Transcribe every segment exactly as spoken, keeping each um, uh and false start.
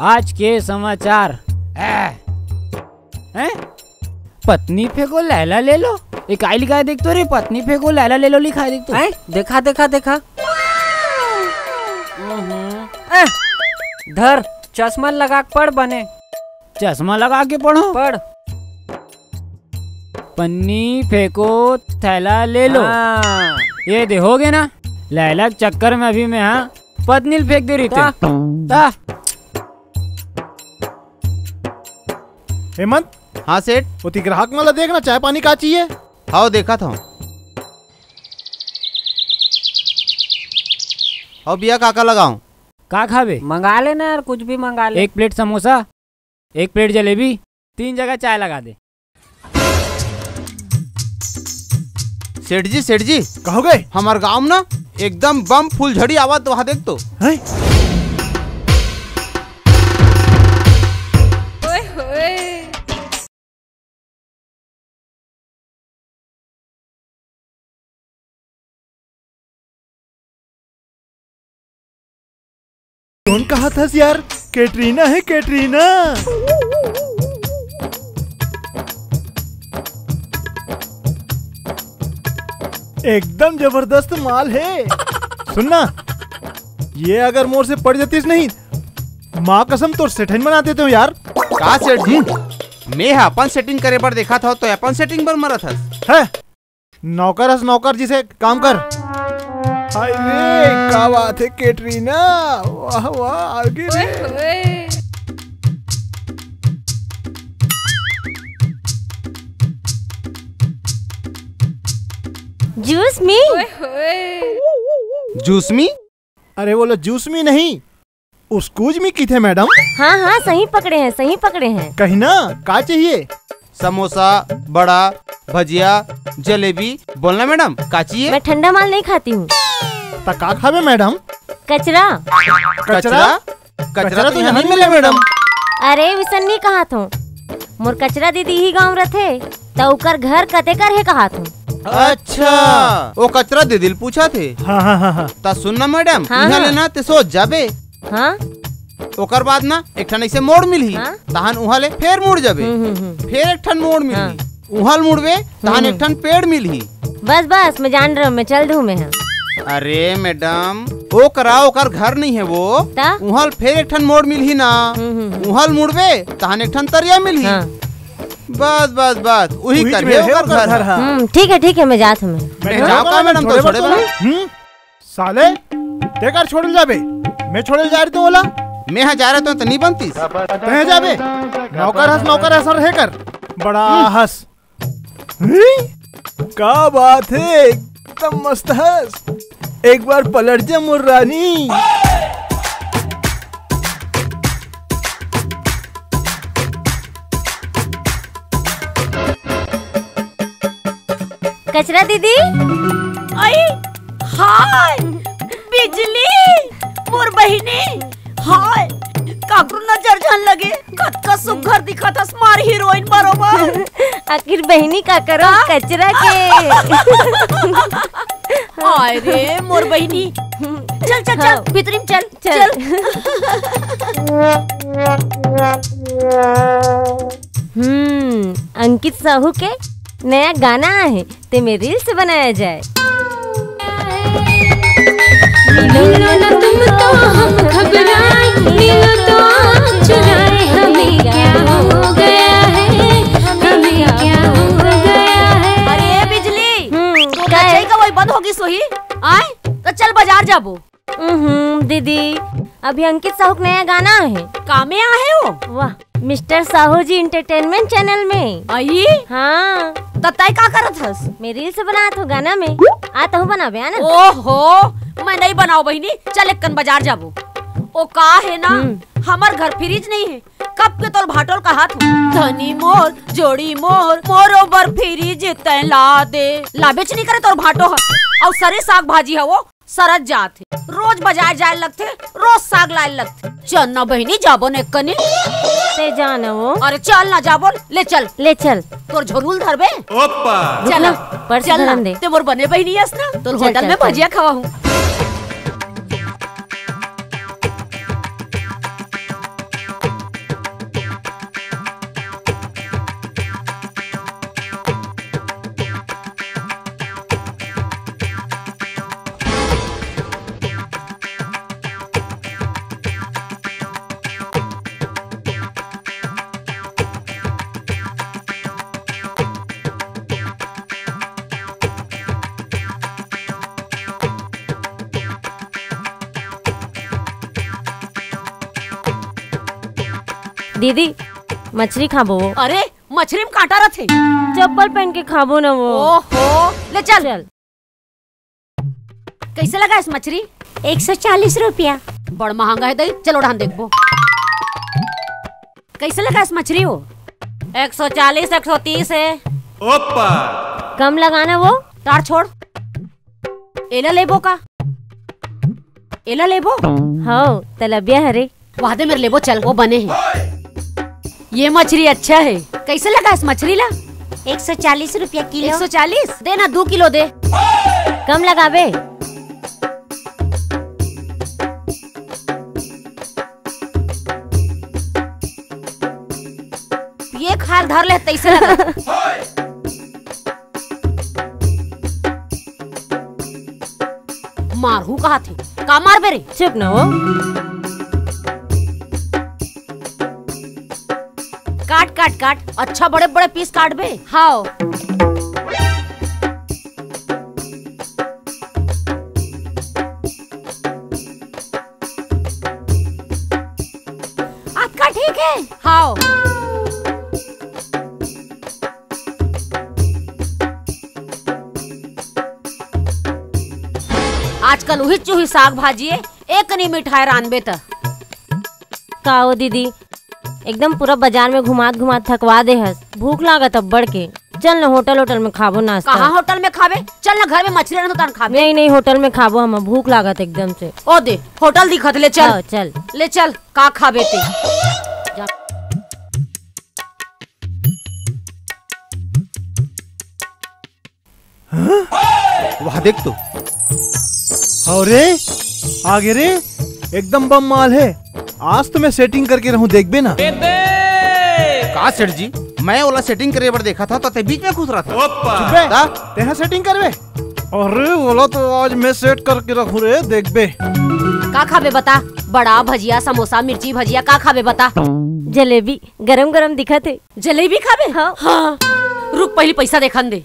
आज के समाचार। हैं? पत्नी फेंको लैला ले लो। ए, काय लिखाय देख तो रे, पत्नी फेंको लैला ले लो लिखाय देख तो। हैं? देखा, देखा, देखा। हम्म। ए, धर, चश्मा लगा के पढ़ बने। चश्मा लगा के पढ़ो। पढ़। पन्नी फेंको, थैला ले लो। हाँ। ये दे, हो गए ना? लैला के चक्कर में अभी मैं, हाँ, पत्नी ल फेंक दे रही ता। थे। ता। हेमंत। हाँ सेठ। ओती ग्राहक मन ला देखना, चाय पानी का चाहिए? हाव, देखत हंव। हाव भैया, का का लगाऊं? का खाबे? मंगा लेना यार, कुछ भी मंगा ले। एक प्लेट समोसा, एक प्लेट जलेबी, तीन जगह चाय लगा दे। सेठ जी, सेठ जी। कहोगे? हमर गांव में ना एकदम बम फुलझड़ी आवत, वहां देख तो। हैं? ओए होए। कौन कहा था यार? कैटरीना है, कैटरीना। एकदम जबरदस्त माल है। सुनना, ये अगर मोर से पड़ जातीस नहीं, माँ कसम तोर सेठन बना देते हो यार। का सेठ जी? मैं ह अपन सेटिंग करे बर देखा था, तो अपन सेटिंग बर मरत हस। है? नौकर हस नौकर जी से काम कर। हाय रे, का बात है कैटरीना, वाह वाह, आगे रे। ओए होए। जूस मी? ओए होए। जूस मी? अरे बोलो जूस मी नहीं, उसकुज मी किथे मैडम? हाँ, हाँ, सही पकड़े हैं, सही पकड़े हैं। कही ना, का चाहिए? समोसा, बड़ा, भजिया, जलेबी। बोलना मैडम, का चाहिए? मैं ठंडा माल नहीं खाती हूँ। त का खाबे मैडम? कचरा। कचरा? कचरा तो यहाँ नहीं मिले मैडम। अरे, विसन नहीं कहा थो। मोर कचरा दीदी ही गाँव रथे, त ओकर घर कते कर हे कहा थो। अच्छा, वो कचरा दीदी ल पूछा थे। हाँ, हाँ, हाँ, हाँ। त सुन ना मैडम, हाँ, यहाँ हाँ। लेना ते सोच जाबे। हाँ? ओकर बाद ना एक ठन ऐसे मोड़ मिलही, हाँ? तहन उहाँ ले फेर मुड़ जाबे। हम्म, हम्म, हम्म। फेर एक ठन मोड़ मिलही, हाँ। उहाँ ले मुड़बे, तहन हम्म, एक ठन पेड़ मिलही। बस, बस, मैं जान रहा हूँ, मैं चल दूँ मैं, हाँ। अरे मैडम, ओकरा ओकर घर नहीं है वो, ता? उहाँ ले फेर एक ठन मोड़ मिलही ना, हम्म, हम्म, हम्म। उहाँ ले मुड़बे, तहन एक ठन तरिया मिलही। हाँ। बस, बस, बस, उही उही करबे, में है ओकर ओकर घर घर, है। हाँ। हम्म, ठीक है, ठीक है, मैं जात हूँ मैं। मैं मैं जाऊँ जाऊँ का मैडम, मैडम, थोड़े थोड़े छोड़े बोला। बोला। हम्म? साले, ते कर छोड़े जाबे? मैं छोड़े जा रही तो बोला। मैं हाँ जा रहा तो, तो नहीं बनतीस। ते जाबे? नौकर हस, नौकर हस, और है कर। बड़ा हम्म। हस। हम्म? का बात है? एकदम मस्त हस। एक बार पलट जा मोर रानी। कचरा दीदी। आई, हाय, बिजली, मोर बहिनी, हाय, काकरो नजर झन लगे, कतका सुग्घर दिखत हस, मार हीरोइन बरोबर। आखिर बहिनी का करो का? कचरा के। हाय रे, मोर बहिनी, चल, चल, चल, हाँ। भीतरी में चल। चल। चल। हम्म, अंकित साहू के नया गाना आहे, ते में रील्स बनाया जाए। मिलो ना तुम तो हम घबराए, मिलो तो आँख चुराए, हमें क्या हो गया है, हमें क्या हो गया है। अरे बिजली, हम्म, तोर का है? नचई गवई बंद होगी सोही? आय, त चल बाजार जाबो। उहुं, दीदी, अभी अंकित साहू के नया गाना आहे। का में आहे वो? वाह, मिस्टर साहू जी एंटरटेनमेंट चैनल में। आई? हाँ। त तय का करत हस? मैं रील्स बनात हूँ गाना में। आ तहूँ बनाबे, आना। ओहो, मैं नहीं बनाओ बहिनी, चल एक कन बाजार जाबो। ओ का है ना, हम्म। हमर घर फ्रिज नहीं है, कब के तोल भाटोल कहात हूँ। धनी मोर, जोड़ी मोर, मोरो बर फ्रिज तय ला दे। लाबेच नहीं करे तोर भाटो ह। अउ सरे साग भाजी ह वो, सरत जात हे। रोज बाजार जाए लगथे, रोज साग लाए लगथे। चल ना बहिनी, जाबो ने कने। ते जा न वो। अरे चल ना जाबो, ले चल। ले चल। तोर झोरू ल धरबे? ओप्पा। चल रुक ना, ना, पर्स चल ना। धरन दे। ते मोर बने बहिनी अस ना, तोर चल, होटल चल, में चल। भजिया खवाहूँ। दीदी, मछरी खाबो वो। अरे, मछरी में कांटा रथे। चप्पल पहन के खाबो ना वो। ओहो, ले चल। चल। कैसे लगा इस मछरी? एक सौ चालीस रुपया। बड़ महंगा है दई, चलो ढान देखबो। कैसे लगा इस मछरी हो? एक सौ चालीस, एक सौ तीस है। ओप्पा। कम लगाना वो। तार छोड़। एला लेबो का? एला लेबो? हौ, तलबिया हरे। वादे मेरे लेबो, चल, वो बने हैं। ये मछली अच्छा है। कैसे लगा इस मछली ला? एक सौ चालीस रुपया किलो। एक सौ चालीस? दे ना, दो किलो दे। कम लगाबे। ये खार धर ले, तैसे लगा। मारहू कहा थे, का मारबे रे? चुप न हो। काट, काट, काट। अच्छा, बड़े बड़े पीस काट बे। हाव। आपका ठीक है? हाव। आजकल उही चूही साग भाजी ए, एक नी मिठाई रांधबे त। का ओ दीदी, एकदम पूरा बाजार में घुमात घुमात थकवा दे हस। भूख लागत अब्बड़ के। चल न होटल, होटल में खाबो नाश्ता। कहाँ होटल में खाबे? चल न घर में मछली रंधो तहन खाबे। नहीं, नहीं, होटल में खाबो हम, भूख लागत एकदम से। ओ दे, होटल दिखत, ले चल। हाँ, चल। ले चल, का खाबे ते? जा। हाँ? वाह, देख तो। अरे, आगे रे, एकदम बम माल है। आज तो मैं सेटिंग करके रहूं, देखबे ना। का सेठ जी, मैं ओला सेटिंग करे बर देखा था, तो ते बीच में घुस रहा था। ओप्पा। चुप बे, ता? तेहा सेटिंग करबे? अरे, ओला तो आज मैं सेट करके रखूं रे, देखबे। का खाबे बता? बड़ा, भजिया, समोसा, मिर्ची भजिया, का खाबे बता? जलेबी, गरम गरम दिखत हे। जलेबी खाबे? हाँ। हाँ। रुक, पहली पैसा देखन दे।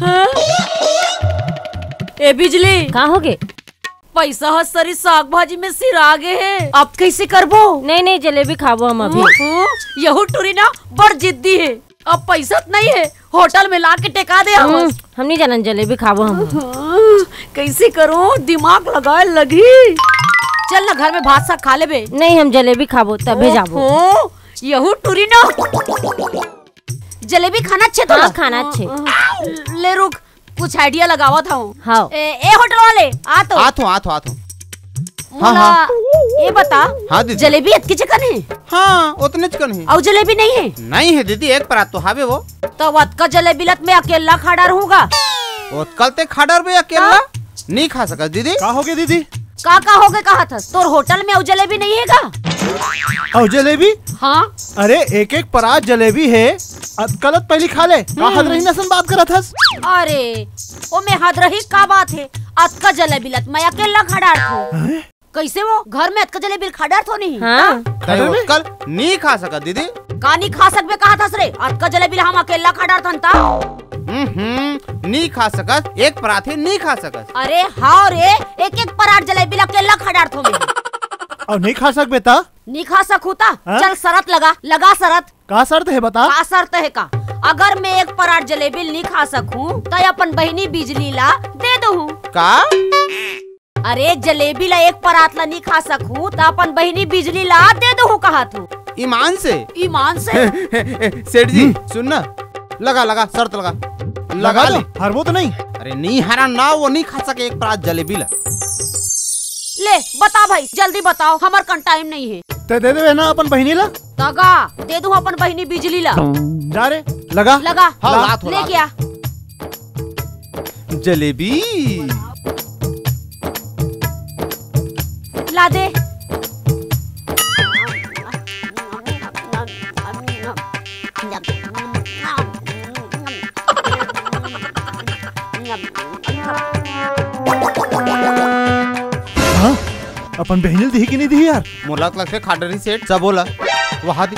हाँ? ए बिजली। का होगे? पैसा ह सरी साग भाजी में सिरा गे हे। अब कैसे करबो? नहीं, नहीं, जलेबी खाबो हम अभी। हाँ? यहू टुरी ना बड़ जिद्दी हे। अब पैसा त नहीं हे, होटल में ला के टेका दे हम्म, हमस। हम नहीं जानन, जलेबी खाबो हम। हाँ, कैसे करो? दिमाग लगाए लगही। चल ना, घर में भात साग खा लेबे। नहीं, हम जलेबी खाबो, तभे जाबो। ओहो, यहू टुरी ना। जलेबी खाना अच्छे तो हाँ, ना? खाना अच्छे। ले रुक, कुछ आइडिया लगावत हूँ। हाँ। ए, ए होटल वाले, आ तो। आत हूँ, आत हूँ, आत हूँ। मोला हाँ, हाँ। ये बता, हाँ, दीदी। जलेबी अतकी चिकन हे? हाँ, उतने चिकन हे। अउ जलेबी नहीं हे? नहीं हे दीदी, एक परात तो हावे वो। तो अतका जलेबी लत मैं अकेला खा डार हूँ गा। अतका ते खा डार बे अकेला? हाँ। नहीं खा सकत दीदी। का होगे दीदी? का, का होगे कहा था? तोर होटल में अउ जलेबी नहीं हे गा? अउ जलेबी? हाँ। अरे, एक एक परात जलेबी हे, अतका ल त पहिली खा ले। का हम्म। हद रही नसन बात करत हस? अरे, ओ में हद रही का बात हे? अतका जलेबी ल त मैं अकेला खा डारथों। हैं? कैसे वो? घर में अतका जलेबी ल खा डारथों नहीं? हाँ। हाँ? तय अरे? अतका ल नी खा सकत दीदी। का नी खा सकबे कहा थस रे? अतका जलेबी ल हम अकेला खा डारथन ता? हम्म, हम्म, नी खा सकत, एक परात हे नी खा सकत। अरे हाँ रे, एक एक परात जलेबी ल अकेला खा डारथों मैं। अउ नी खा सकबे ता? नी खा सकहूँ ता? हाँ? चल शरत लगा, लगा शरत। का शर्त हे बता? का शर्त हे का? अगर मैं एक परात जलेबी ल नी खा सकहूँ, त अपन बहिनी बिजली ला दे दूँ। का? अरे जलेबी ला एक परात ला नी खा सकहूँ, त अपन बहिनी बिजली ला दे दूँ कहा थों। ईमान से? ईमान से? सेठ जी, हम्म। सुन ना, लगा, लगा, शर्त लगा। लगा लगा दो, ले। हरबो तो नहीं? अरे नी हरा ना, वो नी खा सके एक परात जलेबी ला। ले, बता भाई, जल्दी बताओ, हमर कन टाइम नहीं हे। ते दे देबे ना अपन बहिनी ला? तगा, दे दूँ अपन बहिनी बिजली ला। जा रे, लगा। लगा। हाँ, ला। ला थोड़ा। लेके आ। जलेबी। ला दे। हाँ? अपन बहिनी ल दिही कि नहीं दिही यार? मोला त लगथे खा डरही सेठ, सबो ला। वहा दी।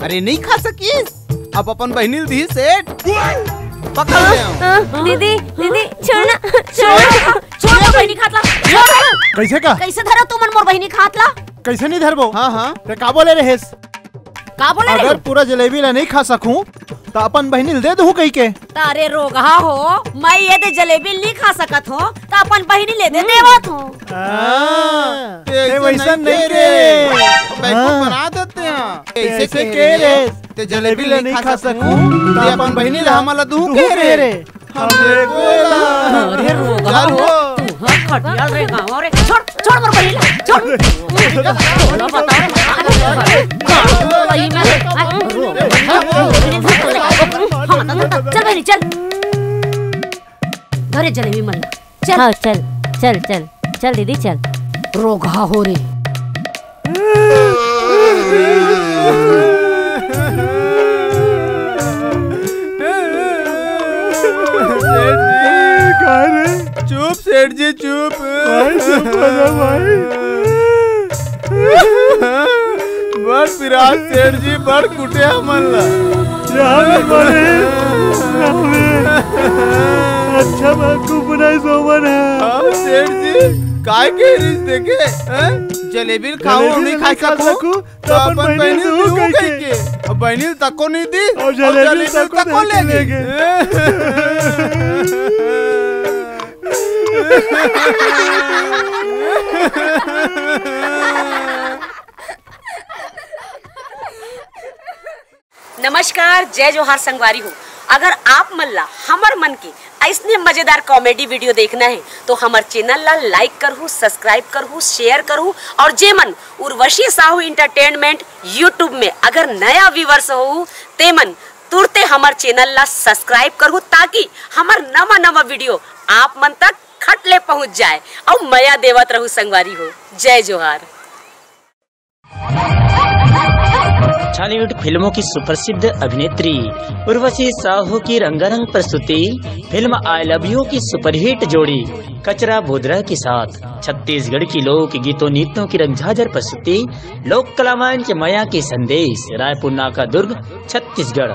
अरे नहीं खा सकिस, अब अपन बहिनी ल दिही सेठ। पकड़ ले हम। आ, दीदी, दीदी, छोड़ ना, छोड़ ना। छोड़ ना। नहीं खात ला। कैसे का? कैसे धरो तुमन मोर बहिनी खात ला? कैसे नहीं धरबो? हाँ, हाँ। ते का बोले रहेस? का बोले अगर रहे? पूरा जलेबी ला नहीं खा सकूं, त अपन बहिनी ल दे दूं कही के। तारे रोगहा हो, मैं ये दे जलेबी नहीं खा सकत हो, त अपन बहिनी ले दे देवत हो। हाँ, ते ते वैसन नहीं रे। बेवकूफ हाँ। बना देते हैं। ते ऐसे ऐसे के के रे? रे? ते जलेबी ला नहीं खा सकूं, त अपन बहिनी ला हमला दूं के रे? हम देखो एला। अरे रोगहा हो, तू हाँ खटिया रे गाँव रे। छोड़, छोड़ मोर बहिनी ला, छोड़। बोला बता। अरे, अरे, अरे, हम तो चल बहिनी, चल। घरे जलेबी मन ला। चल। हाँ, चल, चल, चल, चल दीदी, चल। रोगहा हो रे। सेठ जी, का रे? चुप सेठ जी, चुप। भाई, चुप हो जा भाई। बड़ पिरात सेठ जी, बड़ कुटे हमन ला। यार, बड़े हमें अच्छा बेवकूफ बनाइस ओमन ह। हाँ, सेठ जी, काय के रिस देखे, हैं? जलेबी खाओ, जलेबी नहीं खा नहीं खा सकूं, सकूं, तो अपन बहिनी दूं कह के। अब बहिनी तको नहीं दी, और जलेबी तको तको लेके। नमस्कार, जय जोहार संगवारी हो। अगर आप मन ला हमर मन के ऐसने मजेदार comedy video देखना है तो हमर channel ला like करहू, subscribe करहू, share करहू और जे मन उर्वशी साहू Entertainment YouTube में अगर नया viewers हो ते मन तुरते हमर channel ला subscribe करहू ताकि हमर नवा नवा video आप मन तक खट ले पहुंच जाए। और मया देवत रहू संगवारी हो। जय जोहार। छालीवुड फिल्मों की सुप्रसिद्ध अभिनेत्री उर्वशी साहू की रंगारंग प्रस्तुति फिल्म आई लव यू की सुपरहिट जोड़ी कचरा बोदरा के साथ छत्तीसगढ़ की लोक गीतों नृत्यों की रंगझाझर प्रस्तुति लोक कलामंच मया के संदेश, रायपुर नाका दुर्ग, छत्तीसगढ़।